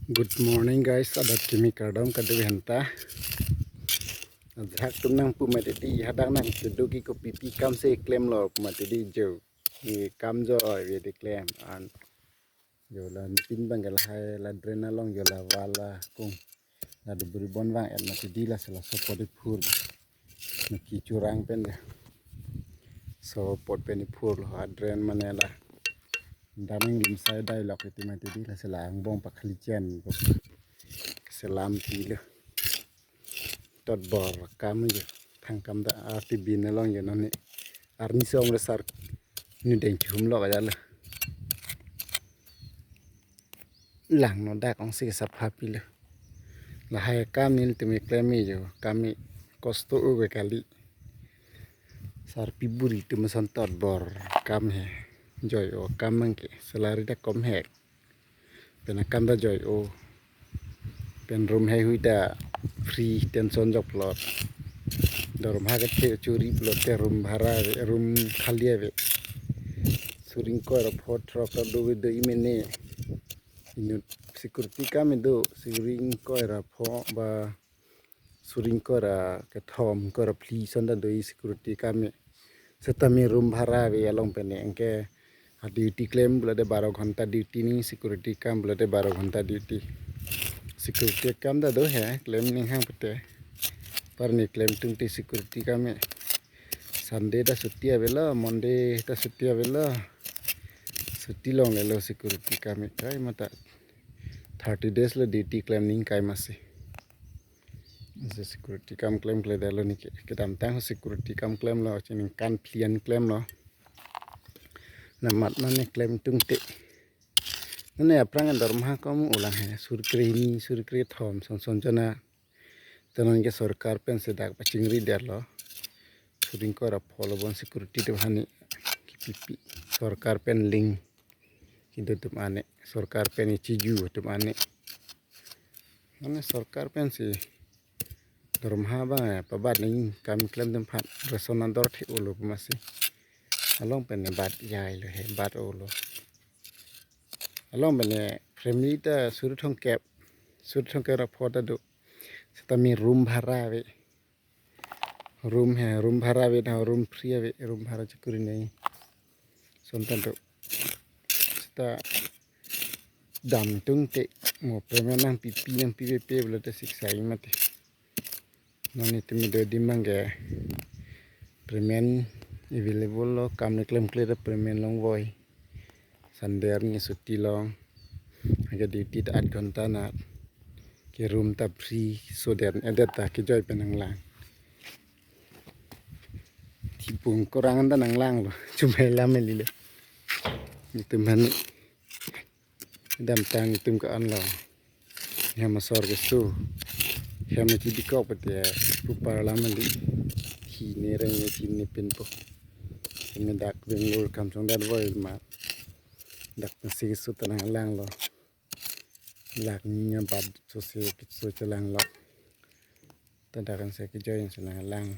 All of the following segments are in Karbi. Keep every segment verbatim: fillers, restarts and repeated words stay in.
Good morning guys, adap kimi kardom kado henta. Ajak tum nangpu mati di, hadak nang kedo ki kopi pi kam si klemlo pu mati di jo. Ye kam jo ye di klem an. Jo la pin bang ke lahai la drain along jo la wala kung. La dubri bon bang et mati di la sela support di phur. Naki churang pen de. Support pen di phur lo a drain mane la. Daming lim sai dai lok iti mati di la sela angbong pakhali chen. Selam pi lo. Tot bor kam jo. Thang kam da arti bin along jo nani. Arni song le sar. Ni deng chum lo ka jalo. Lang no dak ong si sapha pi lo. Lahai kam nelitum klem jo. Kami kosto u ke kali. Sarpi buri tum son tot bor kam he. Joi o kam mang ke. Salary da kom he. Pen akam da joi o. Pen room hai hui da free, tension jok plot. Dorma ke the churi plot te room bhara ave, room khali ave. Suri ingkoi ra pho throk ta do do imene. Inut security kam do, suri ingkoi ra pho ba suri ingkoi ra kethom, ingkoi ra phli son ta do security kam. Setame room bhara ave along pen anke a duty klem pulote baro ghonta duty ni, security kam pulote baro ghonta duty. Security kam ta do he, klem ning hang pute. Par ni klem tung te security kam. Sunday ta chutti avelo, Monday ta chutti avelo. Chutti longlelo security kam. Kai mata thirty days lo duty klem ning kai masi. Isi security kam klem klemdetlo neke. Kedamtang security kam klemlo, chiningkan phli an klemlo. Namat nane klem tung te. Nane aphrang dorma kom ulang he. Suri kre hini, suri kre thom, son son jona. Tenon ke sorkar pen si dak pachingri derlo. Suri ingkoi ra pho lo bon security do hani. Kipi pi. Sorkar pen link. Kido tum ane. Sorkar pen ichiju tum ane. Mane sorkar pen si dorma bang pabat ning kam klem tum phan ration ador the ulo masi. Along pen bat jai lo he, bat ulo. Along pen family ta suri thongkep, suri thongkep ra pho ta do. Setame room bhara ave. Room he, room bhara ave na room free ave, room bhara chukuri nai. Son ta do. Seta dam tung te mo payment nangpi pi nangpi pe pe pulote siksa imate. Nani tumi do di mang ke payment available lo, kam ni klem kle payment long voi. Sunday arni chutti long. Anke duty ta aat ghonta na. Ke room ta free so den edet ta kejoi pen nanglang. Thipung korang ta nanglang lo. Chumai lam lilo. Itum han. Kedamtang itum ke-an lo. Hem asor keso. Hem chidikok pete pupar lam li. Hini reng hini pinpo. Kami dak Bangalore kam chong dat voi ma. Dak pensi keso ta nanglang lo. Lakh ni abat so si keso chelang lo. Ta dak ansi kejoi si nanglang.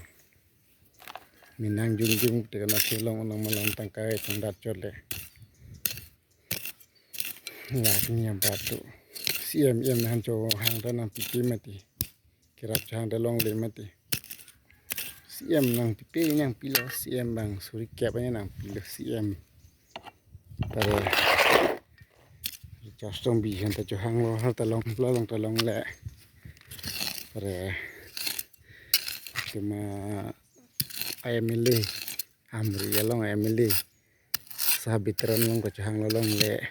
Minang jung jung te kana selong nang malong tangkai tang dat chot le. Lakh ni abat tu. C M M han cho hang ta nangpi pi mati. Kerap cho hang ta longle mati. C M nangpi pi nangpi lo, C M bang suri kep nangpi lo C M. Tare. Chastong bi han ta cho hang lo, har ta long, lo long ta longle. Tare. Kema M L A. Amri along M L A. Sa bitran long kachohang lo longle.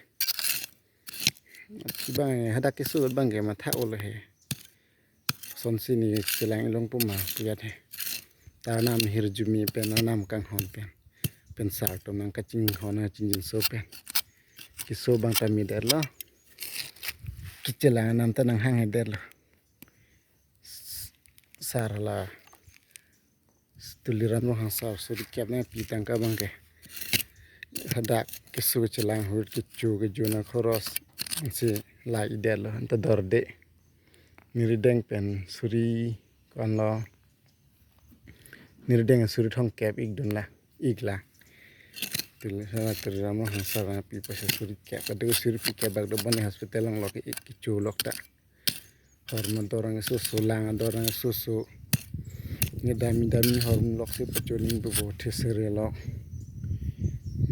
Bang hadak keso bang ke matha ulo he. Son si ni chelang ilong puma puyat he. Tanam hirjume pen, tanam kanghon pen. Pen sar tum nang kachinghon kachingjinso pen. Keso bang ta mi derlo. Kechelang anam ta nanghang he derlo. Sar la. Tuliram Ronghang sar suri kep nangpi tangka bang ke. Hadak keso chelang hur kecho kejo na khoros. Si la-i derlo anta dorde. Nirideng pen suri ko-an lo. Nirideng suri thongkep ik dun la. Ik la. Tili sana tili ramo hangsar na pi pasa suri kep. Pada suri pi kep bak do bani hospital along lok ik kichu lok ta. Hormu ador nang susu, lang ador nang susu. Nge dami dami hormu lok si pachuning bubu thesere lok.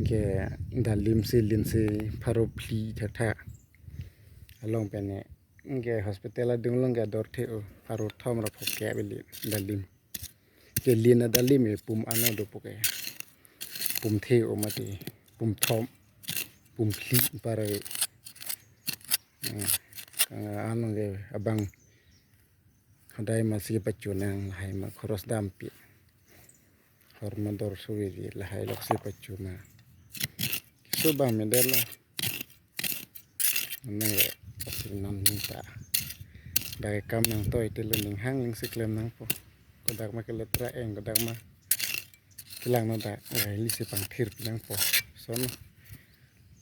Ke dalim si lin si pharo phli thakthak. Along pene. Ke hospital adung along ke ador the o. Pharo thom ra pho kep beli dalim. Ke lin adalim e pum ano do puke. Pum the o mati. Pum thom. Pum phli para. Hmm. Kang ano ke abang. Hadai masi pachunang lahai ma khoros dampi. Hormu ador suwi lahai lok si pachunang. Subang medel lo. Nang asi non ta. Dak kam nangtoi te lo ning hang ning si klem nangpo. Kodak ma ke letra eng, kodak ma kelang no dak. Eh, ili si pangthir nangpo. Sono.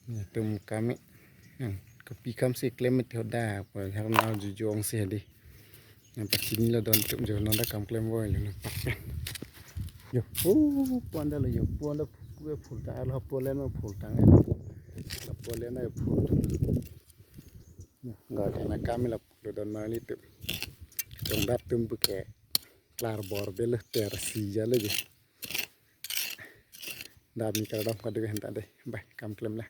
Netum kami. Hmm, kopi kam si klem mit hoda. Poi har na jujong si hadi. Nang pachini lo don tum jo non dak kam klem voi lo nang pak pen. Yo, oh, pon da lo yo, pon da pu phul tang, lo pon le no phul tang. Lo pon le no phul. Yo, ga de na kam la phul don ma li tum. Tong dap tum puke. Klar bor belo ter si ja lo je. Dap ni kar dam ka de hen ta de. Bai, kam klem la.